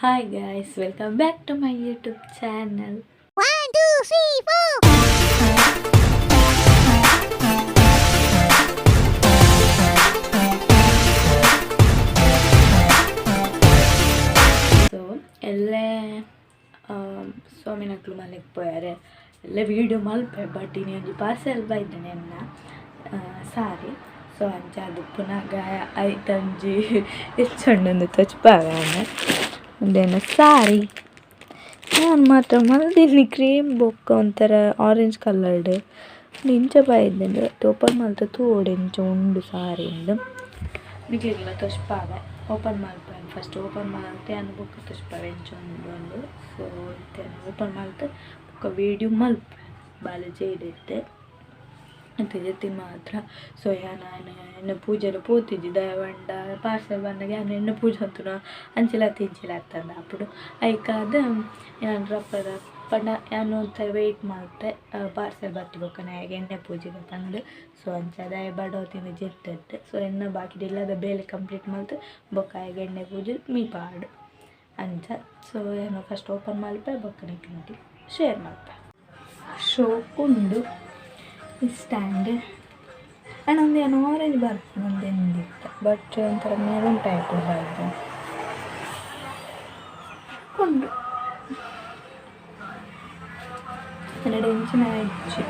Hi guys, welcome back to my YouTube channel. 1, 2, 3, 4. So ಎಲ್ಲೇ ಸ್ವಾಮಿನಕ್ಲು ಮನೆಗೆ ಪೋಯಾರೆ ಎಲ್ಲೆ ವೀಡಿಯೋ ಮಲ್ಪೆ, ಬಟ್ ಇನಿ ಒಂಜಿ ಪಾರ್ಸೆಲ್ ಬೈದನೆ ಎನ್ನ ಸಾರಿ. ಸೊ ಅಂಚ ಅದು ಪುನಗ ಐತಂಜಿ ಎಚ್ಚೊಂಡೊಂದು ತೊಚ್ಪಾವೆ ಉಂದೆನ ಸಾರಿ. ಯಾನ್ ಮಾತ್ರ ಮಲ್ದಿನಿ ಕ್ರೀಮ್ ಬೊಕ್ಕ ಒಂಥರ ಆರೆಂಜ್ ಕಲರ್ಡ್ ಇಂಚ ಬೈದ್ಂಡ್. ಓಪನ್ ಮಲ್ತ್ ತೂವೊಡು ಎಂಚ ಉಂಡು ಸಾರಿ ಇಂದ್. ನಿಕ್ಲೆಗ್ಲ ತೋಜ್ಪಾವೆ. ಓಪನ್ ಮಲ್ಪುವೆ ಫಸ್ಟ್. ಓಪನ್ ಮಲ್ತ್ ಯಾನ್ ಬೊಕ್ಕ ತೋಜ್ಪಾವೆ ಎಂಚ ಉಂಡು ಅಂದ್. ಸೊ ಇತ್ತೆ ಓಪನ್ ಮಲ್ತ್ ಬೊಕ್ಕ ವೀಡಿಯೋ ಮಲ್ಪುವೆ. ಬಾಲೆ ಜೈಡ್ ಇತ್ತೆ ಜೆತ್ತಿನ ಮಾತ್ರ. ಸೊ ಯಾನ್ ಎಣ್ಣೆ ಪೂಜೆಲ ಪೋತಿಜಿ, ದಾಯೆ ಪಂಡ ಪಾರ್ಸೆಲ್ ಬನ್ನಗ ಯಾನ್ ಎಣ್ಣೆ ಪೂಜೆ ಅಂತುನ ಅಂಚಿಲ ಇಂಚಿಲ ಅತ್ತಂದ ಅಪ್ಪುಡು. ಐಕಾದ್ ಯಾನ್ ರಪ್ಪ ಪಂಡ ಯಾನ್ ಒಂತೆ ವೆಯ್ಟ್ ಮಲ್ತೆ, ಪಾರ್ಸೆಲ್ ಬತ್ತಿ ಬೊಕ್ಕ ಆಯಗ್ ಎಣ್ಣೆ ಪೂಜೆಗ್ ಪಂದ್. ಸೊ ಅಂಚಾದ್ ಆಯೆ ಬಡವತಿನ ಜೆತ್ತೆತ್ತೆ. ಸೊ ಎನ್ನ ಬಾಕಿದ ಇಲ್ಲದ ಬೇಲೆ ಕಂಪ್ಲೀಟ್ ಮಲ್ತ್ ಬೊಕ್ಕ ಆಯಗ್ ಎಣ್ಣೆ ಪೂಜೆ ಮೀಪಾಡ್ ಅಂಚ. ಸೊ ಯಾನ್ ಫಸ್ಟ್ ಓಪನ್ ಮಲ್ಪೆ, ಬೊಕ್ಕ ನಿಕ್ಲೆನೊಟ್ಟಿಗೆ ಶೇರ್ ಮಲ್ಪೆ. ಶೋಕುಂಡು ಈ ಸ್ಟ್ಯಾಂಡ್. ಆಂಡ್ ಉಂದು ಯಾನ್ ಆರೆಂಜ್ ಬರ್ಪುಂಡು ಎನ್ನಿದಿತ್ತೆ, ಬಟ್ ಒಂಥರ ಮೆರೂನ್ ಟೈಪ್ ಬೈದ್ಂಡ್. ಉಂಡು ಎನ್ನಡ ಎಂಚಿನ ಇಜ್ಜಿ.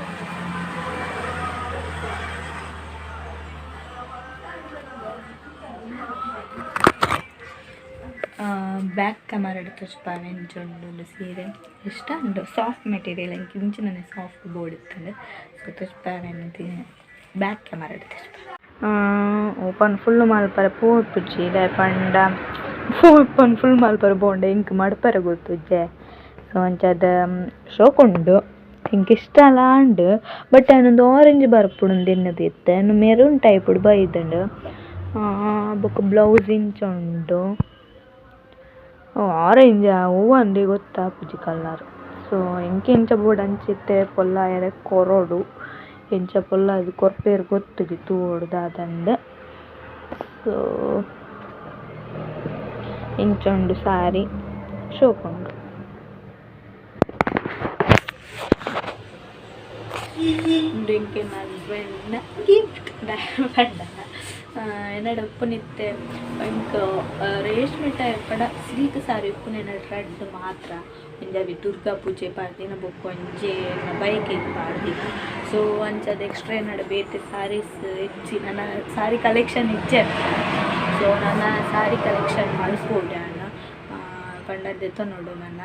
ಬ್ಯಾಕ್ ಕ್ಯಾಮರಾಡ್ ತೋಜ್ಪಾವೆ ಎಂಚ ಉಂಡು ಸೀರೆ. ಇಷ್ಟ ಉಂಡು. ಸಾಫ್ಟ್ ಮೆಟೀರಿಯಲ್, ಎಂಕ್ ಇಂಚಿನನೆ ಸಾಫ್ಟ್ ಬೋಡಿತ್ತುಂಡು. ಸೊ ತೋಜ್ಪಾವೆ ಬ್ಯಾಕ್ ಕ್ಯಾಮರಾಡ್ ತೋಜ್ಪಾವೆ. ಓಪನ್ ಫುಲ್ ಮಲ್ಪರೆ ಪೋಪುಜಿ, ದಾಯೆ ಪಂಡ ಓಪನ್ ಫುಲ್ ಮಲ್ಪರೆ ಪೋಂಡ ಎಂಕ್ ಮಡ್ಪರೆ ಗೊತ್ತುಜ್ಜೆ. ಸೊ ಅಂಚಾದ್ ಶೋಕುಂಡು, ಎಂಕ್ ಇಷ್ಟಲ ಆಂಡ್. ಬಟ್ ಯಾನ್ ಉಂದು ಆರೆಂಜ್ ಬರ್ಪುಂಡು ಎನ್ನುದಿತ್ತೆ, ಉಂದು ಮೆರೂನ್ ಟೈಪ್ ಬೈದ್ಂಡ್. ಬೊಕ ಬ್ಲೌಸ್ ಇಂಚ ಉಂಡು. ಆರೆಂಜ್ ಒವ್ವು ಅಂದ್ ಗೊತ್ತಾಪುಜಿ ಕಲರ್. ಸೊ ಎಂಕ್ ಎಂಚ ಬೋಡು ಅಂಚ ಇತ್ತೆ ಪೊಲ್ಲಾಯೆರೆ ಕೊರೊಡು. ಎಂಚ ಪೊಲ್ಲಾದ್ ಕೊರ್ಪೆರ್ ಗೊತ್ತುಜಿ, ತೂವೊಡು ದಾದಂದ್. ಸೊ ಇಂಚ ಉಂಡು ಸಾರಿ, ಶೋಕುಂಡು. ಉಂದು ಎಂಕ್ ಎನ್ನ ಹಸ್ಬೆಂಡ್ ಗಿಫ್ಟ್. ಪಂಡ ಎನ್ನಡ ಉಪ್ಪುನಿತ್ತೆ ಎಂಕ್ ರೇಷ್ಮೆ ಟೈಪ್ ಪಂಡ ಸಿಲ್ಕ್ ಸಾರಿ ಉಪ್ಪುನ ಎನ್ನಡ ರಡ್ಡ್ ಮಾತ್ರ. ಒಂಜಿ ಅವೆ ದುರ್ಗಾ ಪೂಜೆ ಪಾಡ್ದಿನ, ಬೊಕ್ಕ ಒಂಜಿ ಬೈಕಿಗ್ ಪಾಡ್ದಿನ. ಸೊ ಅಂಚಾದ್ ಎಕ್ಸ್ಟ್ರಾ ಎನ್ನಡ ಬೇತೆ ಸಾರೀಸ್ ಇಜ್ಜಿ, ನನ ಸಾರಿ ಕಲೆಕ್ಷನ್ ಇಜ್ಜಿ. ಸೊ ನನ ಸಾರಿ ಕಲೆಕ್ಷನ್ ಮಲ್ಪೊಡು ಯಾನ್, ಪಂಡ ದೆತೊನೊಡು ನನ.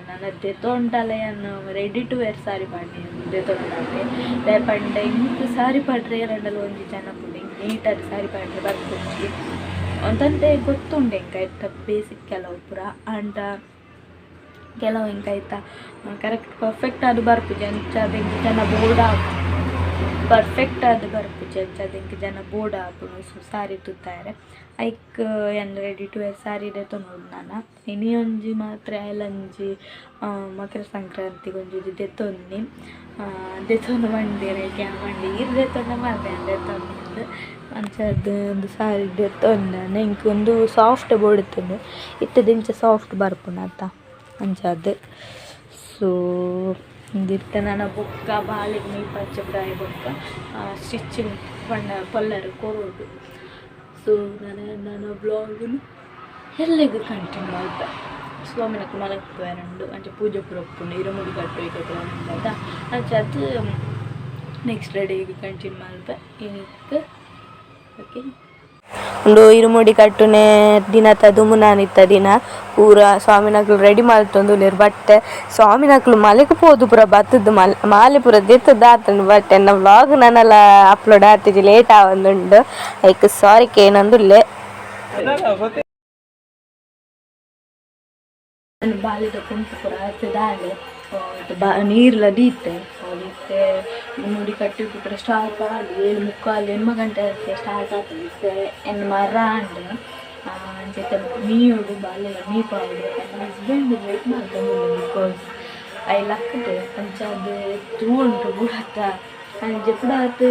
ನನ ದೆತೊಂಡಲ ಯಾನ್ ರೆಡಿ ಟು ವೇರ್ ಸಾರಿ ಪಾಡ್ನಿ ದೆತೊನೊಡಾತೆ. ದಾಯೆ ಪಂಡ ಎಂಕ್ ಸಾರಿ ಪಾಡ್ರೆ ಏರಾಂಡಲ ಒಂಜಿ ಜನ ಬೋಡು. ಎಂಕ್ ನೀಟಾದ್ ಸಾರಿ ಪಾಡ್ರೆ ಬರ್ಪುಜಿ. ಒಂತೊಂತೆ ಗೊತ್ತುಂಡು ಎಂಕ್ ಐತ ಬೇಸಿಕ್ ಕೆಲವು ಪೂರ. ಆಂಡ ಕೆಲವು ಎಂಕ್ ಐತ ಕರೆಕ್ಟ್ ಪರ್ಫೆಕ್ಟ್ ಆದ್ ಬರ್ಪುಜಿ. ಅಂಚಾದ್ ಎಂಕ್ ಜನ ಬೋಡಾಪುಂಡು. ಪರ್ಫೆಕ್ಟ್ ಆದ್ ಬರ್ಪುಜಿ, ಅಂಚಾದ್ ಎಂಕ್ ಜನ ಬೋಡಾಪುಂಡು. ಸೊ ಸಾರಿ ತುತ್ತಾಯೆರೆ ಐಕ್ ಯಾನ್ ರೆಡಿ ಟು ವೇರ್ ಸಾರಿ ದೆತೊನೊಡು ನನ. ಇನಿ ಒಂಜಿ ಮಾತ್ರ ಆಯೆಲಂಜಿ ಮಕರ ಸಂಕ್ರಾಂತಿಗ್ ಒಂಜಿ ದೆತೊನ್ನಿ. ದೆತೊನು ಪಂಡೆರ್, ಐಕ್ ಯಾನ್ ಪಂಡೆ ಈರ್ ದೆತೊಂಡ ಮಾತ್ರ ಯಾನ್ ದೆತೊನ್ನಿ. ಅಂಚಾದ್ ಉಂದು ಸಾರಿ ದೆತೊಂದೆ. ಎಂಕ್ ಉಂದು ಸಾಫ್ಟ್ ಬೋಡಿತ್ತುಂಡು, ಇತ್ತೆ ದಿಂಚ ಸಾಫ್ಟ್ ಬರ್ಪುಂಡು ಅತ್ತ, ಅಂಚಾದ್. ಸೊ ಉಂದು ಇತ್ತೆ ನನ ಬೊಕ್ಕ ಬಾಲೆಗ್ ಮೀಪಾಚೆಪ್ರಾಯ ಬೊಕ್ಕ ಸ್ಟಿಚಿಂಗ್ ಪಂಡ ಪೊಲ್ಲರೆ ಕೊರೊಡು. ಸೊ ನನ ನನ್ನ ವ್ಲಾಗ್ನು ಎಲ್ಲೆಗ್ ಕಂಟಿನ್ಯೂ ಮಲ್ಪೆ. ಸ್ವಾಮಿನಕ್ಲು ಮಲಕ್ಪೇರುಂಡು, ಅಂಚ ಪೂಜೆ ಪೂರ ಉಪ್ಪುಂಡು, ಇರುಮುಡಿ ಕಟ್ಟುವ ಉಂಡತ. ಅಂಚಾದ್ ನೆಕ್ಸ್ಟ್ ಡೇಗ್ ಕಂಟಿನ್ಯೂ ಮಲ್ಪೆ ಇನಿಕ್. ಓಕೆ, ಉಂದು ಇರುಮುಡಿ ಕಟ್ಟುನೆ ದಿನತ ದುಮುನಾನಿತ್ತ ದಿನ ಪೂರ ಸ್ವಾಮಿನಕ್ಲು ರೆಡಿ ಮಲ್ತೊಂದುಲ್ಲೆರ್. ಬಟ್ ಸ್ವಾಮಿನಕ್ಲು ಮಲೆಕ್ ಪೋದು ಪೂರ ಬತ್ತುದು ಮಾಲೆ ಪೂರ ದೆತ್ತುದು ಆತುಂಡು. ಬಟ್ ಎನ್ನ ವ್ಲಾಗ್ ನನಲ ಅಪ್ಲೋಡ್ ಆತಿಜಿ, ಲೇಟ್ ಆವೊಂದುಂಡು. ಐಕ್ ಸಾರಿ ಕೇನೊಂದುಲ್ಲೆ. ಬಾಲೆದ ಕುಂಟು ಪೂರ ಆತುದಾಂಡ್, ನೀರ್ಲ ದೀತೆ. ಇತ್ತೆ ಮುಡಿ ಕಟ್ಟಿ ಪೂರ ಸ್ಟಾರ್ಟ್ ಆಂಡ್. 7:45 8 ಗಂಟೆ ಸ್ಟಾರ್ಟ್ ಆತುಂಡು. ಇತ್ತೆ ಎನ್ನ ಮರ ಆಂಡ್. ಅಂಚ ಇತ್ತೆ ಮೀಯೊಡು, ಬಾಲೆಲ ಮೀಪಾವೊಡು. ಎನ್ನ ಹಸ್ಬೆಂಡ್ ವೇಟ್ ಮಲ್ತೊಂದುಲ್ಲೆ, because I ಲಕ್ಕ್‌ದೆ ಅಂಚಾದ್ ತೂಂಟು ಪೂರತ್ತ. ಅಂಚ ಜೆಪುಡಾತ್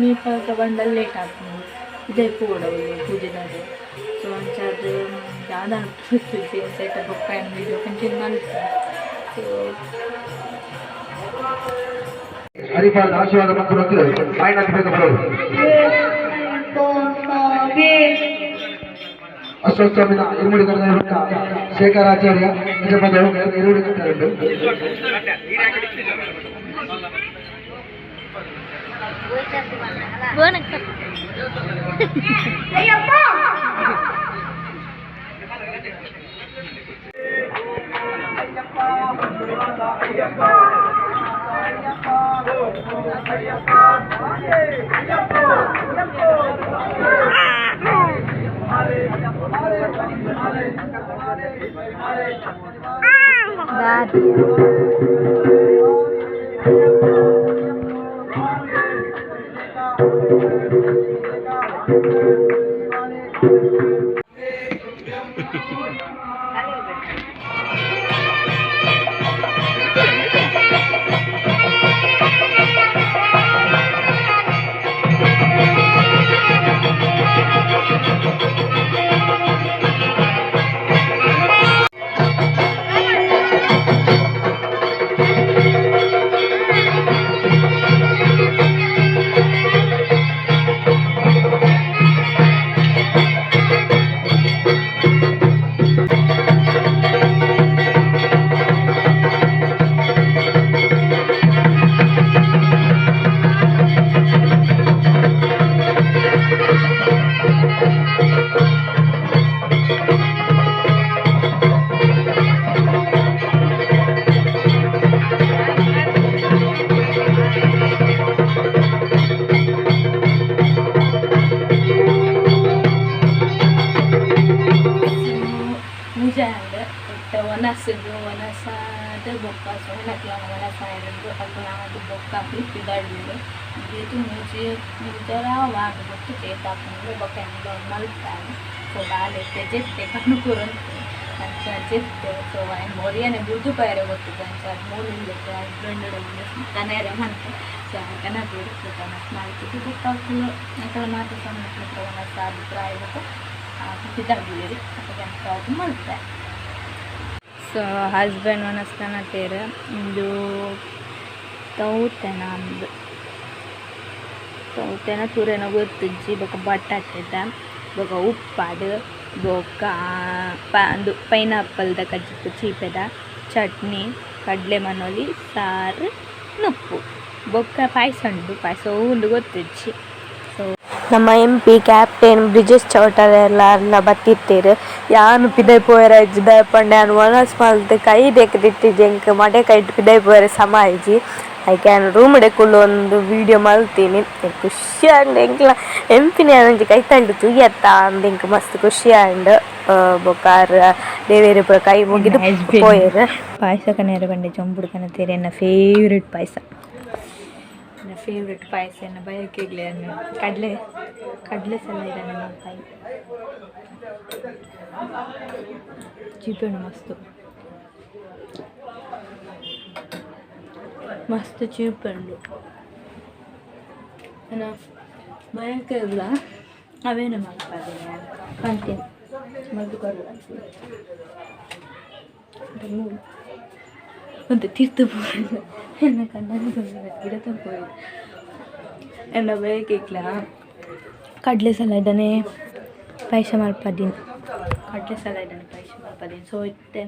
ಮೀಪಾಕ ಪಂಡ ಲೇಟ್ ಆಪುಂಡು, ಪಿದಯಿ ಪೋವೊಡು ಅವುಲು ಪೂಜೆದಾದ್. ಸೊ ಅಂಚಾದ್ ದಾದ ದಾದ ಸೆಟ್ ಬೊಕ್ಕ ವೀಡಿಯೋ ಕಂಟಿನ್ಯೂ ಮಲ್ತೆ. ಸೊ ಹರಿಪಾಲ್ ಆಶೀರ್ವಾದ ಮತ್ತು ಆಯ್ನ ಬರೋದು ಅಶ್ವತ್ಥಾಮಿನ ಇರುಮುಡಿ ಕರೆದ ಶೇಖರಾಚಾರ್ಯ ನಿಜಪದವು ಇರುಮುಡಿ ಕಟ್ಟರು. ಪೂಜೆ ಆಂಡ್ ಬಟ್ ವನಸ್ಗು ವನಸಾದ ಬೊಕ್ಕ ಸೊಣ್ಣಕ್ಲ ವನಸ ಆಯ್ದು ಅಕ್ಲ ಅದು ಬೊಕ್ಕ ಪಿದಾಡ್ಲು ಇದು ಮೂಜಿ ಮೂಜರ ವಾಂಡ್ ಬೊಟ್ಟು ಚೇತಾಪುಂಡು ಬೊಕ್ಕ ಎಂಗ್ಲ ಮಲ್ತಾನೆ. ಸೊ ದಾಲೆ ಜೆತ್ತೆ ಕಣ್ಣು ಕೂರಂತೆ ಅಂಚ ಜೆತ್ತೆ. ಸೊ ಆಯ್ನ್ ಮೊರಿಯನೆ ಬುರ್ದು ಪೈರೆ ಗೊತ್ತಿದ್ದ ಅಂಚ ಅದು ಮೂಲು ಇಲ್ಲಕ್ಕೆ ಹಸ್ಬೆಂಡ್ ತನೇರೆ ಮಂತೆ. ಸೊ ಕನ ಬೇರೆ ಸೊ ತನಸ್ ಮಲ್ತಿದ್ದು ಬೊಕ್ಕ ಅಕ್ಲು ಅಕಲ ಮಾತ ಸೊಣ್ಣಕ್ಲ ವನಸ ಅಭಿಪ್ರಾಯ ಬೊಕ್ಕ ಪಿದಾಡ್ಲು ಅಕ್ಕ ಮಲ್ತೆ. ಸೊ ಹಸ್ಬೆಂಡ್ ವನಸ್ತಾನ ತೇರು ಇಂದು ತೌತೆನ ಅಂದು ತೌತೆನ ತುರೆನ ಗೊತ್ತುಜ್ಜಿ ಬೊಕ್ಕ ಬಟಾಟೆದ ಬೊಕ್ಕ ಉಪ್ಪಾಡು ಬೊಕ್ಕ ಅಂದು ಪೈನಾಪಲ್ದ ಕಜ್ಜಿಪ್ಪು ಚೀಪೆದ ಚಟ್ನಿ ಕಡಲೆ ಮನೋಲಿ ಸಾರು ನುಪ್ಪು ಬೊಕ್ಕ ಪಾಯಸ ಉಂಡು. ಪಾಯಸ ಉಂಡು ಗೊತ್ತುಜ್ಜಿ. ಸೊ ನಮ್ಮ ಎಂ ಪಿ ಕ್ಯಾಪ್ಟನ್ ಬ್ರಿಜೇಶ್ ಚೌಟರೆಲ್ಲ ಅಲ್ಲ ಬತ್ತಿತ್ತೇರು ಯಾನು ಪಿದೈ ಪೋಯರ ಇಜ್ಜಿ ಪಂಡ ಯಾನ್ ವನಸ್ ಮಲ್ತ್ ಕೈ ದೆಕ್ದಿತ್ತಿಜಿ ಎಂಕ್ ಮಡೆ ಕೈಟ್ ಪಿದೈ ಪೋಯರೆ ಸಮ ಇಜ್ಜಿ. ಐಕ್ ಯಾನ್ ರೂಮ್ ಕುಲ್ಲು ಒಂದು ವೀಡಿಯೋ ಮಲ್ತೀನಿ. ಖುಷಿ ಆಂಡ್ ಎಂಕ್ಲ ಎಂ ಪಿನ ಒಂಜಿ ಕೈತಲ್ಡ್ ತೂಯತ್ತ ಅಂದ್ ಎಂಕ್ ಮಸ್ತ್ ಖುಷಿ ಆಂಡ್. ಬೊಕ ಆರ್ ದೇವೆರ್ ಪೂರ ಕೈ ಮುಗಿದು ಪೋಯೆರ್. ಪಾಯಸ ಕನೆರೆ ಪಂಡೆ ಚೊಂಬುಡು ಕನತೇರು ಎನ್ನ ಫೇವ್ರೆಟ್ ಪಾಯಸ. ನನ್ನ ಫೇವ್ರೆಟ್ ಪಾಯಸ ಎನ್ನ ಬಯಕೆಗ್ಲೆ ಕಡಲೆ ಕಡಲೆ ಸಲ ಇದೆ ನನ್ನ ಪಾಯಿ ಚೀಪೆಣ್ಣು ಮಸ್ತು ಮಸ್ತ್ ಚೀಪೆಂಡು ನನ್ನ ಬಯಕೆಗ್ಲ ಅವೇನು ಮಲ್ಪಾದಿನಿ ಕಾಣ್ತೀನಿ ಮಲ್ತು ಕೊರಲ ಒಂದು ತೀರ್ಥ ಪೋಯಿಲ್ಲ ಎನ್ನ ಕಣ್ಣಲ್ಲಿ ಗಿಡ ತಂಪೋಯ್ತು. ಎನ್ನ ಬಯಕೆಗ್ಲ ಕಡಲೆ ಸಲಾಡನೆ ಪಾಯಸ ಮಲ್ಪದೀನಿ ಕಡಲೆ ಸಲಾಡನೆ ಪಾಯಸ ಮಲ್ಪದೀನಿ. ಸೊ ಇತ್ತೆ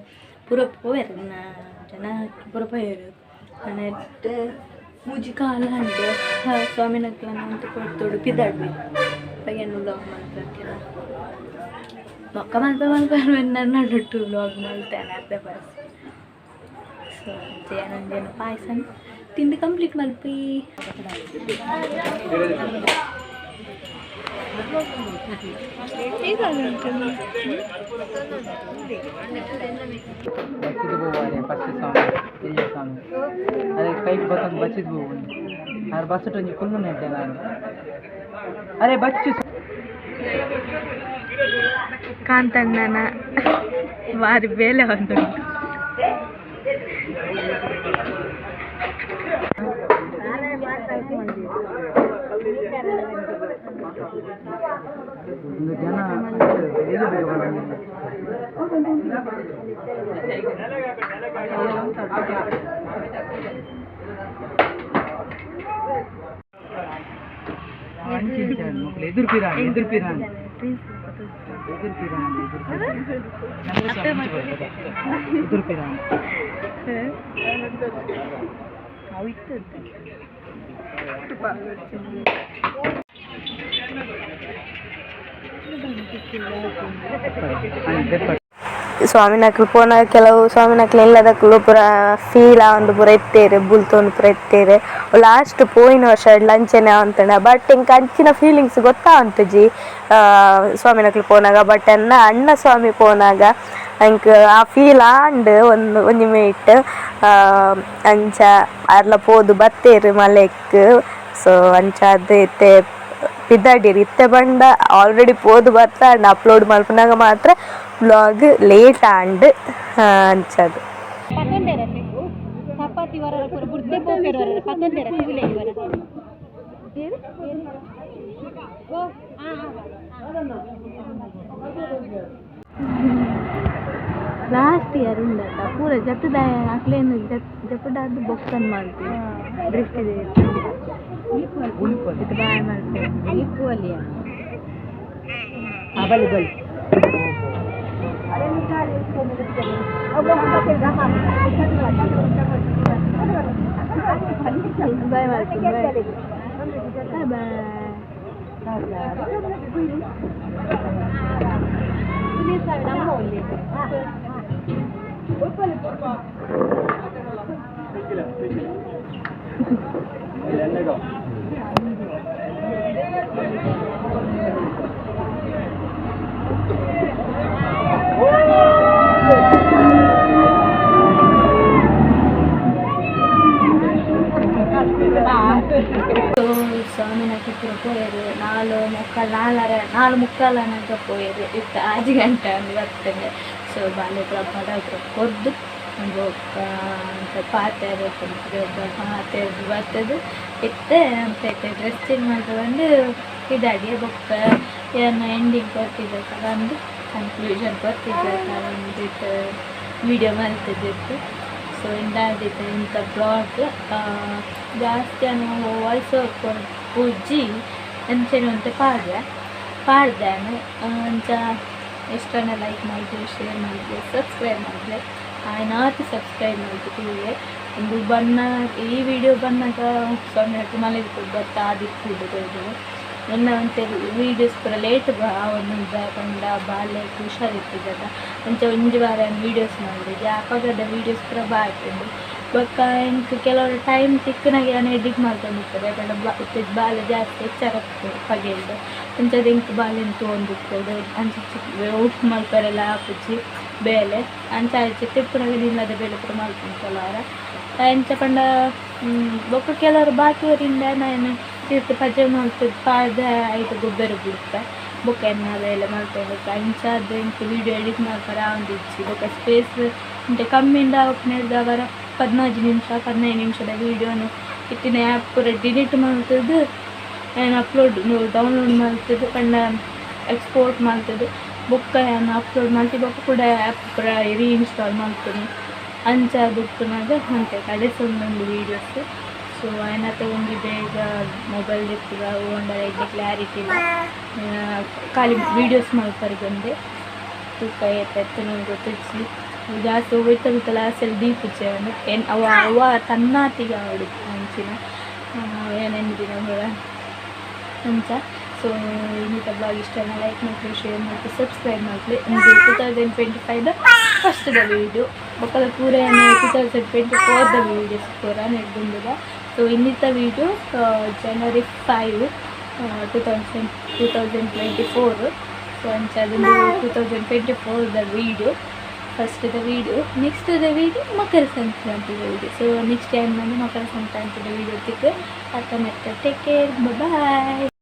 ಪೂರ ಪೋಯೆರ್ ಜನ ಪೂರ ಪೋಯೆರ್ ನೆಟ್ ಮೂಜಿ ಕಾಲ ಅಂಡ್ ಸ್ವಾಮಿನಕ್ಲನ ಅಂತ ಕೊಡ್ತೋಡು ಪಿದಾಡ್ವಿ ಬಗೆಯನ್ನು ವ್ಲಾಗ್ ಮಲ್ಪಕ್ಕೆಲ್ಲ ಮೊಕ್ಕ ಮಲ್ಪ ಮಲ್ಪ ನಡುಟ್ಟು ವ್ಲಾಗ್ ಮಲ್ತೇನೆ ಅರ್ಧ ಪಾಯಸ. ಸೊ ಜಯನಂಜನ ಪಾಯಸ ತಿಂದು ಕಂಪ್ಲೀಟ್ ಮಲ್ಪಿ. ಬಚ್ಚಿದ ಬೋವಾರೆ ಫಸ್ಟ್ ಸ್ವಾಮಿ ಇಲ್ಲ ಸ್ವಾಮಿ ಅದೇ ಕೈಗೆ ಬತ್ತೊಂದು ಬಚ್ಚಿದ ಬೋವು ಆರು ಬಸ್ ಒಂಜಿ ಕುಲ್ಲು ನೆಟ್ಟೆ ನಾನು ಅರೆ ಬಚ್ಚು ಕಾಂತಣ್ಣನ ಬಾರಿ ಬೇಲೆ ಒಂದು ಒಂದು ಜನ ಬೇಗ ಬೇಗ ಬರೋದಿಲ್ಲ. ಮಕ್ಕಳು ಎದುರು ಪಿರಾಣಿ, ಎದುರು ಪಿರಾಣಿ, ಎದುರು ಪಿರಾಣಿ, ಎದುರು ಪಿರಾಣಿ. ಅವು ಇತ್ತು. ಸ್ವಾಮಿನಕ್ಲು ಪೋನಾಗ ಕೆಲವು ಸ್ವಾಮಿನಕ್ಲು ಇಲ್ಲದಕ್ಲು ಪೂರ ಫೀಲ್ ಆವೊಂದು ಪೂರ ಇತ್ತೇರು, ಬುಲ್ತೊಂದು ಪೂರ ಇತ್ತೇರು. ಲಾಸ್ಟ್ ಪೋಯಿನ ವರ್ಷ ಲಂಚನೆ ಆವಂತಂಡ. ಬಟ್ ಎಂಕ್ ಅಂಚಿನ ಫೀಲಿಂಗ್ಸ್ ಗೊತ್ತಾವಂತುಜಿ ಸ್ವಾಮಿನಕ್ಲು ಪೋನಾಗ. ಬಟ್ ಎನ್ನ ಅಣ್ಣ ಸ್ವಾಮಿ ಪೋನಾಗ ಎಂಕ್ ಆ ಫೀಲ್ ಆಂಡ್ ಒಂದು ಒಂಜಿ ಮಿನಿಟ್. ಅಂಚ ಅರ್ಲ ಪೋದು ಬತ್ತೇರು ಮಲೆಕ್. ಸೊ ಅಂಚಾದ್ ಇತ್ತೆ ಪಿದಾಡಿರ್. ಇತ್ತೆ ಪಂಡ ಆಲ್ರೆಡಿ ಪೋದು ಬತ್ತ ಅಪ್ಲೋಡ್ ಮಲ್ಪುನಗ ಮಾತ್ರ ವ್ಲಾಗ್ ಲೇಟ್ ಆಂಡ್ ಅಂಚದು. ಚಪಾತಿ ವರ ಪೂರ ಬುರ್ದೆ ಪೋಪೆರ್ ವರ ಪತ್ತೊಂದೆರ ತೂಲೆ ವರ. ಓ ಆ. ಲಾಸ್ಟ್ ಇಯರ್ ಉಂಡತ್ತ ಪೂರ ಜತ್ತದ ಅಕ್ಲೇನು ಜತ್ ಜಪುಡಾದ್ ಬೊಕ್ಕನ್ ಮಲ್ಪಿ ದೃಷ್ಟಿ ಇತ್ತು ಬಾಯ್ ಮಲ್ಪಿ. ಬಲಿ ಬಲಿ. ಬಾಯ್ ಮಲ್ಪಿ. Bye bye. ಸ್ವಾಮಿನಕ್ಕೆ ಪೂರ ಪೋಯೆರ್. 4:45, ನಾಲರೆ, 4:45 ಆನಗ ಪೋಯೆರ್. ಇತ್ತೆ 6 ಗಂಟೆ ಅಂದ್ ಬತ್ತಂಡ್. ಸೊ ಬಾಲೆ ಪೂರ ಬಡ ಪೂರ ಕೊರ್ದು ಬೊಕ್ಕ ಅಂಚ ಪಾತೆರ ಪಾತೆರ್ದ್ ಬತ್ತುದು ಇತ್ತೆ ಅಂಚ ಡ್ರೆಸ್ ಚೇಂಜ್ ಮಲ್ತ್ ಬಂದು ಪಿದಾಡಿಯೆ. ಬೊಕ್ಕ ಯಾನ್ ಎಂಡಿಂಗ್ ಕೊರ್ತಿದ್ದೆ ಪಂದ್, ಕನ್ಕ್ಲೂಷನ್ ಕೊರ್ತಿದ್ದೆ ಒಂದಿತ್ ವಿಡಿಯೋ ಮಲ್ತಿದ್ದಿತ್ತು. ಸೊ ಇಂದಾದಿತ್ತೆ ಇಂಥ ವ್ಲಾಗ್. ಜಾಸ್ತಿ ಯಾನ್ ವಾಯ್ಸ್ ಓವರ್ ಕೊರ್ಪುಜಿ, ಅಂಚನೆ ಒಂತೆ ಪಾಡ್ವೆ ಪಾಡ್ದೆ ಯಾನ್. ಅಂಚ ಎಷ್ಟನ್ನ ಲೈಕ್ ಮಲ್ಪುಲೆ, ಶೇರ್ ಮಲ್ಪುಲೆ, ಸಬ್ಸ್ಕ್ರೈಬ್ ಮಲ್ಪುಲೆ. ಆಯ್ನಾತ್ ಸಬ್ಸ್ಕ್ರೈಬ್ ಮಲ್ತ್ ತೂಲೆ. ಉಂದು ಬನ್ನ ಈ ವಿಡಿಯೋ ಬನ್ನಗ ಸ್ವಾಮಿ ಮನೆಗ್ ಬತ್ತ ಆದಿಪ್ಪುಂಡು ತೋಜುಂಡು. ಎನ್ನ ಒಂತೆ ವೀಡಿಯೋಸ್ ಪೂರ ಲೇಟ್ ಆವೊಂದುಂಡು, ದಾಯೆ ಪಂಡ ಬಾಲೆಗ್ ಹುಷಾರಿತ್ತಿಜತ. ಅಂಚ ಒಂಜಿ ವಾರ ಯಾನ್ ವೀಡಿಯೋಸ್ ಮಲ್ದಿಜಿ. ಅಪಗದ ವೀಡಿಯೋಸ್ ಪೂರ ಬಾಕಿ ಉಂಡು. ಬೊಕ್ಕ ಎಂಕ್ ಕೆಲವು ಟೈಮ್ ತಿಕ್ಕುನಗ ಯಾನ್ ಎಡಿಟ್ ಮಲ್ತೊಂದಿಪ್ಪೆ. ದಾಯೆ ಪಂಡ ಇತ್ತೆ ಬಾಲೆ ಜಾಸ್ತಿ ಎಚ್ಚರ ಪಗೆಲ್ಡ್. ಅಂಚಾದ್ ಎಂಕ್ ಬಾಲೆನ್ ತೂವೊಂದಿಪ್ಪೊಡು, ಅಂಚ ಔಟ್ ಮಲ್ಪರೆಲ ಆಪುಜಿ ಬೇಲೆ. ಅಂಚ ಆಚೆ ತಿಕ್ಕುನಗ ಇಲ್ಲದ ಬೇಲೆ ಪೂರ ಮಲ್ಪುನು ಕೆಲವರ. ಎಂಚ ಪಂಡ ಬೊಕ್ಕ ಕೆಲವರು ಬಾಕಿ ಒರಿಂಡ ಯಾನ್ ತಿರ್ತ್ ಪಜೆ ಮಲ್ತ್ ಪಾಡ್ದ್ ಐತ ಗೊಬ್ಬೆರೆ ಬುಡ್ಪೆ. ಬೊಕ್ಕ ಎನ್ನ ಬೇಲೆ ಮಲ್ತೊಂದಿಪ್ಪೆ. ಅಂಚಾದ್ ಎಂಕ್ ವೀಡಿಯೋ ಎಡಿಟ್ ಮಲ್ಪರೆ ಆವೊಂದಿಜ್ಜಿ. ಬೊಕ್ಕ ಸ್ಪೇಸ್ ಒಂತೆ ಕಮ್ಮಿ ಉಂಡು ಆಪುನೆಡ್ದಾವರ 14 ನಿಮಿಷ, 15 ನಿಮಿಷದ ವೀಡಿಯೋನು ಇತ್ತಿನ ಆ್ಯಪ್ ಪೂರ ಡಿಲೀಟ್ ಮಲ್ತುದು ಯಾನ್ ಅಪ್ಲೋಡ್ ಡೌನ್ಲೋಡ್ ಮಲ್ತುದು, ಪಂಡ ಎಕ್ಸ್ಪೋರ್ಟ್ ಮಲ್ತುದು ಬೊಕ್ಕ ಯಾನ್ ಅಪ್ಲೋಡ್ ಮಲ್ತಿ ಬೊಕ್ಕ ಕುಡ ಆ್ಯಪ್ ಪೂರ ರೀಇನ್ಸ್ಟಾಲ್ ಮಲ್ಪುನಿ. ಅಂಚಾದ್ ಉಪ್ಪುನಗ ಒಂತೆ ಕಡೆಸೊಂದುಂಡು ವೀಡಿಯೋಸ್. ಸೊ ಆಯ್ನಾತ ಒಂಜಿ ಬೇಗ ಮೊಬೈಲ್ ದೆಪ್ಪುಗ ಓಂಡ ಎಡ್ಡೆ ಕ್ಲಾರಿಟಿ ಇಲ್ಲ, ಖಾಲಿ ವೀಡಿಯೋಸ್ ಮಲ್ಪರೆಗೊಂದೆ. ತೂಕ ಏತ್ ಎತ್ತುನ ಗೊತ್ತಿಜ್ಜಿ. ಜಾಸ್ತಿ ಒಯ್ತ ಮಿತ್ತಲ ಆಸೆಲ್ ದೀಪುಜಿ ಯಾನ್. ಏನ್ ಅವ ಅವ ತನ್ನಾತಿಗೆ ಆವೊಡು ಅಂಚಿನ ಏನೆಂದಿನ ಪೂರ ಅಂಚ. ಸೊ ಇನ್ನಿತ ವ್ಲಾಗ್ ಇಷ್ಟ ಲೈಕ್ ಮಲ್ಪುಲೆ, ಶೇರ್ ಮಲ್ಪುಲೆ, ಸಬ್ಸ್ಕ್ರೈಬ್ ಮಲ್ಪುಲೆ. ಉಂದು 2025 ದ ಫಸ್ಟ್ದ ವೀಡಿಯೋ. ಬೊಕ್ಕದ ಪೂರ 2024 ದ ವೀಡಿಯೋಸ್ ಪೂರ ನೆಡ್ದುಂಡುದ. ಸೊ ಇನ್ನಿತ video January 5, 2024. So ಅಂಚ ಅದೊಂದು 2024 the video, first the video. Next the video Makara ಸಂಕ್ರಾಂತಿದ video. So next time ನಾನು ಮಕರ ಸಂಕ್ರಾಂತಿದ ವಿಡಿಯೋ ತಿಕ್. ಅತ್ತ. Take care, bye.